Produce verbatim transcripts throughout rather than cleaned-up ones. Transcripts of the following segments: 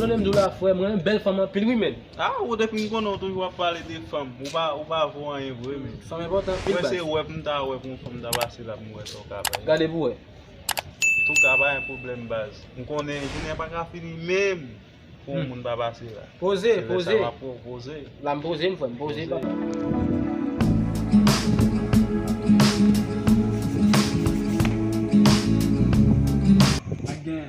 Lè m di w la, frè, mwen renmen bèl fanm anpil, wi, men. Ah, ou depi m konnen w toujou ap pale de fanm. Ou pa, ou pa vo anyen vre, men. Fanm enpòtan anpil, baz. Mwen se wè pou m ta wè pou yon fanm ta pase la pou m wè sa w ka bay. Gade pou wè. Antouka, pa gen pwoblèm, baz. M konnen jounen an pa ka fini menm pou yon moun pa pase la. Poze, poze. Se lè sa w ap po-, poze. La m poze, m frè, m poze, papa.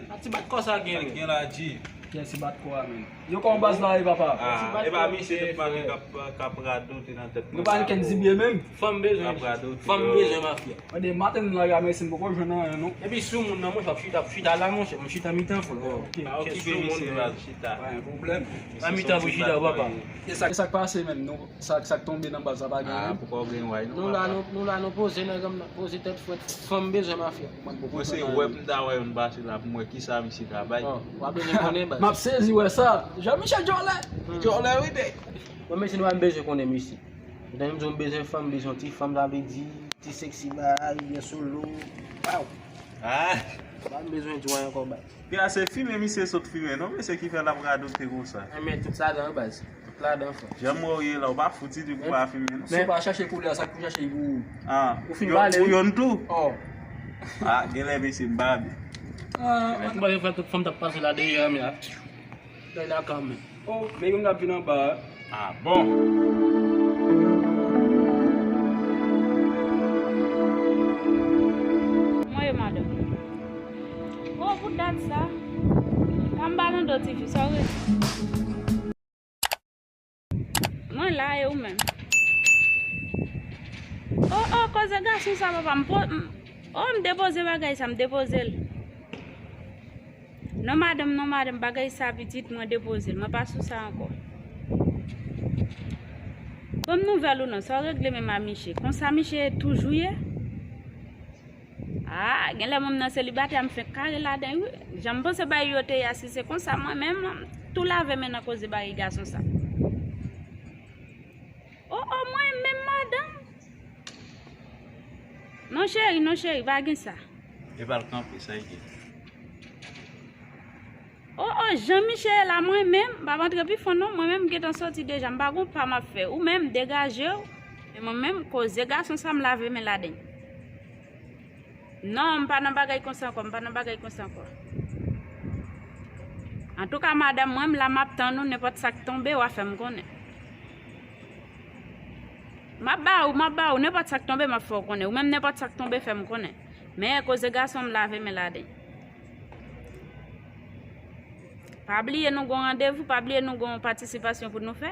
Ak ti bat kò sa gen. Ak gen la, G. Kiyès ki bat kò a, men? Yo, kòman baz la ye, papa? Ah, e pa misye tout maten k ap, k ap radote nan tèt mwen. Nou pa gen kenn dibye menm. Fanm bezwen, fanm bezwen mafya. Mande maten nan la, men si m poko jwenn anyen, non. Epi sou moun nan, monchè, ap chita, ap chita la, monchè, m chita mitan fò. Ok, ok, sou moun nan. Pa gen pwoblèm. Pa mitan pou chita, papa. E sa, e sa k pase menm, nou, sa, sa k tonbe nan baz la, pa gen anyen. Ah, poko gen way, non, papa. Nou la, nou, nou la, nou poze nan granm nan, poze tèt frèt, fanm bezwen mafya. Mwen se wè pou m ta wè youn pase la pou m wè kisa misye ka bay. Bon, w ap bezwen konnen, baz. M ap sezi wè sa. Jean Michel Djòlè. Djòlè, wi, de. Bon, mesye, nou pa bezwen konnen misye. Etan m di w m bezwen fanm, m bezwen ti fanm, sa vle di ti seksi bay, byen solo. Waw. Ah. Pa m bezwen di w anyen ankò, baz. Pi a se fimen misye sot fimen, non, mesye, ki fè l ap radote konsa. Enben, tout ladan, baz. Tout ladan, frè. Jan m wè w ye la, w pa fouti di pou pa fimen, non. Si w pa chache koulè a, sa k pou chache pou ou? Ah, ou fin pale, wi. Ou yonn tou? Oh. Ah, genlè mesye m pa byen. Ah, m pa gen frè tout fanm t ap pase la deja, men a. Lè la kanmenm. Oh, men youn ap vin anba a. Ah, bon. Mwen ye madanm. Oh, pou dat sa. Anba nan do ti fi, sa w rele? Mwen la e ou menm? Oh, oh, koze gason sa, papa, m po-, m, oh, m depoze bagay sa, m depoze l. Non, madanm, non, madanm, bagay sa, pitit, mwen depoze l. Mwen pa sou sa ankò. Ban m nouvèl ou non, sa w regle menm a miche? Konsa miche toujou ye? Ah, genlè moun nan selibatè, m fenk kare ladan, wi. Jan m panse bagay yo te ye a, si se konsa, mwen menm, tou lave men nan koze bagay gason sa. Oh, oh, mwen menm, madanm? Non, cheri, non, cheri, pa gen sa. E pa l kanpe, sa y gen. Oh, oh, jan miche ye la, mwen menm, m p ap antre pi fon non, mwen menm m gentan soti deja, m pa gon pa m ap fè. Ou menm, degaje w, e mwen menm, koze gason sa, m lave men ladan l. Non, m pa nan bagay konsa ankò, m pa nan bagay konsa ankò. Antouka, madanm, mwen, m la, m ap tann ou, nenpòt sa k tonbe, w a fè m konnen. M ap ba ou, m ap ba ou, nenpòt sa k tonbe, m ap fè w konnen. Ou menm, nenpòt sa k tonbe, fè m konnen. Men, koze gason, m lave men ladan l. Pa bliye nou gon randevou, pa bliye nou gon patisipasyon pou nou fè.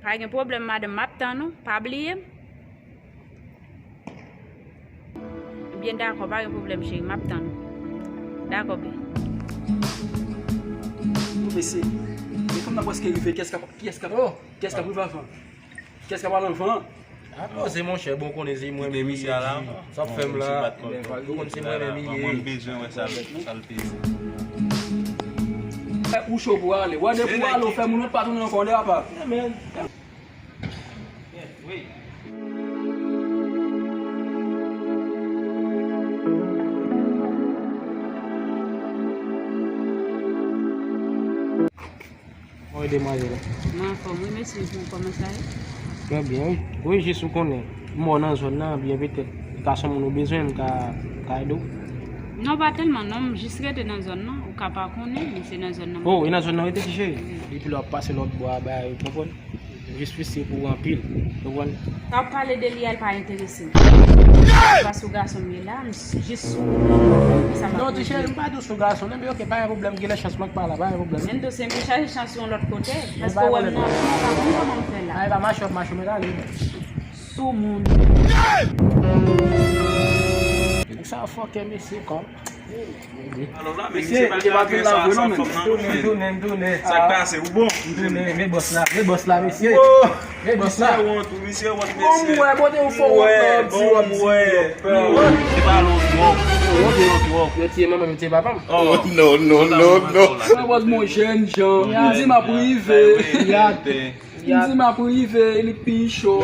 Pa gen pwoblèm, madanm, m ap tann ou, pa bliye m. Ebyen, dakò, pa gen pwoblèm, cheri, m ap tann ou. Dakò, bebe. Mesye, men fanm nan prèske rive, kiyès k ap, kiyès k ap, kiyès k ap rive avan? Kiyès k ap al anvan? A koze, monchè, bon, konnen se mwen menm li ye. Sa w ap fè m la? Ou konn se mwen menm li ye. Mwen bezwen wè sa l, sa l te ye. Ou cho pou ale. Wè depi w ale, ou fè moun lòt pa tounen ankò, w de apa. Mwen demwazèl la. Mwen anfòm, wi, mesye, bon, kòman sa ye? Trè byen, wi. Wi, jis ou konnen, m wè w nan zòn nan, byen petèt, e ka se yon moun ou bezwen, m ka, m ka ede w. Non, pa tèlman, non, m jis rete nan zòn nan, ou ka pa konnen, men se nan zòn nan. Oh, e nan zòn nan rete, ti cheri? Wi. Depi lè w ap pase lòt bò a, bay, ou konprann? Jis fisye pou ou anpil. Ou konprann? Sa w ap pale de li a, l pa enterese m. Se pa sou gason m ye la, m jis sou moun nan, sa m ap... Non, ti cheri, m pa di w sou gason, non, men ok, pa gen pwoblèm, genlè chans mwen k pa la, pa gen pwoblèm. Men m di w, se m ki chache chans yon lòt kote, paske w wè m nan, m pa konn kòman m fè la. Ay, pa mache, w ap mache, w mèt ale. Sou moun. Ou sa fòkè, mesye, kòm. Alò la, mesye, se pa grave sa, sa fòm nan, non, men. M tounen, m tounen. Sa k pase, ou bon? M tounen, men bòs la, men bòs la, mesye. Oh! Men bòs la. Misye wont, misye wont, mesye. Bon, m wè, pote yon fo wont, non, ti wont, ti wont. Se pa lòt wont. Yo tiye manman m, yo tiye papa m. Oh, non, non, non, non. Mwen wòt mon jèn jan, m di m ap rive. M di m ap rive, li pi cho.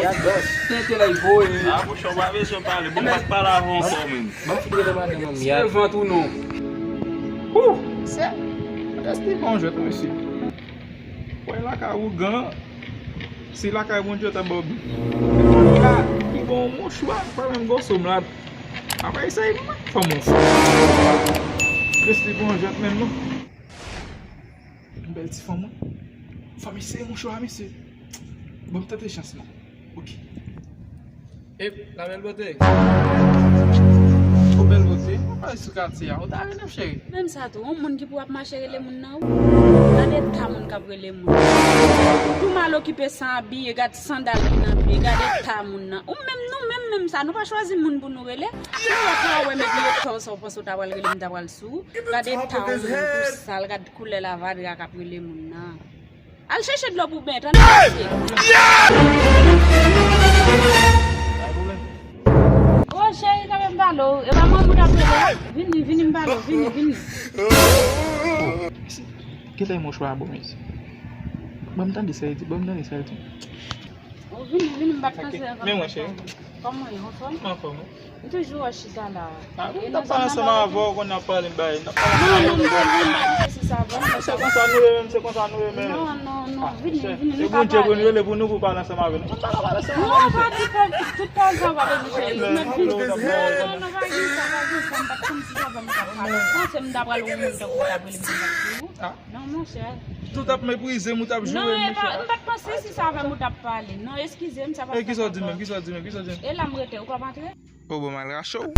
Tenten lè l voye. Ah, monchè, w pa bezwen pale. Bon, m pa t pale avè w ankò, menm. Ban m fin rele madanm nan, m yad. Se vant ou non. Ouh, sè, Desti pa yon jwèt, mesye. Wè lakay ougan, se lakay Bondye ta ba w bi. Fanmi la, ki bon mouchwa, pa menm gwo som la. Apa eseye mwen, fanm ou. Desti pa yon jwèt menm non. Yon bèl ti fanm, wi. Fanmi, sere mouchwa, mesye. Bon, m tante chans mwen. Ok. Ep, la bèl bote. O bèl bote, mwen pale sou katye a. Ou ta rele m cheri. Menm sa tou, yon moun ki pou ap mache rele moun nan, wi. Gade ta moun k ap rele moun. Tou mal okipe san abiye, gad sandal ki nan pye, gade ta moun nan. Ou menm, nou menm, menm sa, nou pa chwazi moun pou nou rele. Si nou wè pou wè met li etan sa, w panse w ta pral rele m, ta pral sou. Gade ta ou menm tou sal, gad koulè lavadra k ap rele moun nan. Al chèche dlo pou bèt, ann pase. O cheri, kanpe m pale w. E pa mwen moun ap rele. Vini, vini m pale w, vini, vini. Gen lè mouchwa a bon, mesye. Ban m tande sa l di, ban m tande sa l di. O vini, vini m bat panse avan. Men mwen, cheri. Kòman w ye, anfòm? Mwen anfòm, wi. M toujou wè chita la. A, wi, n ap pale ansanm avè w, konn n ap pale bay. N ap pale ansanm avè w. Non, non, non, non, non, se sa, bon. Se konsa nou ye menm, se konsa nou ye menm. Non, non, non, vini, vini, nou ka pale. E Bondye pou nou rele pou nou, pou pale ansanm avè nou. Nou pa ka pale ansanm avè nou. Non, pa di pa, tout tan sa, pa bezwen cheri. Mèt vini. Non, non, non, pa gen sa, pa gen sa, m pa t konn si sa, m t ap pale. Panse m ta pral wè yon moun tankou w t ap rele m konsa. Non, monchè. Tout ap meprize m, ou t ap joure m, monchè. Non, e pa, m pa t panse si sa avè m ou t ap pale. Non, eskize m, sa pa sa. E kisa w di menm, kisa w di menm, kisa w di menm? E la m rete, ou p ap antre? O, bon, m al rache w.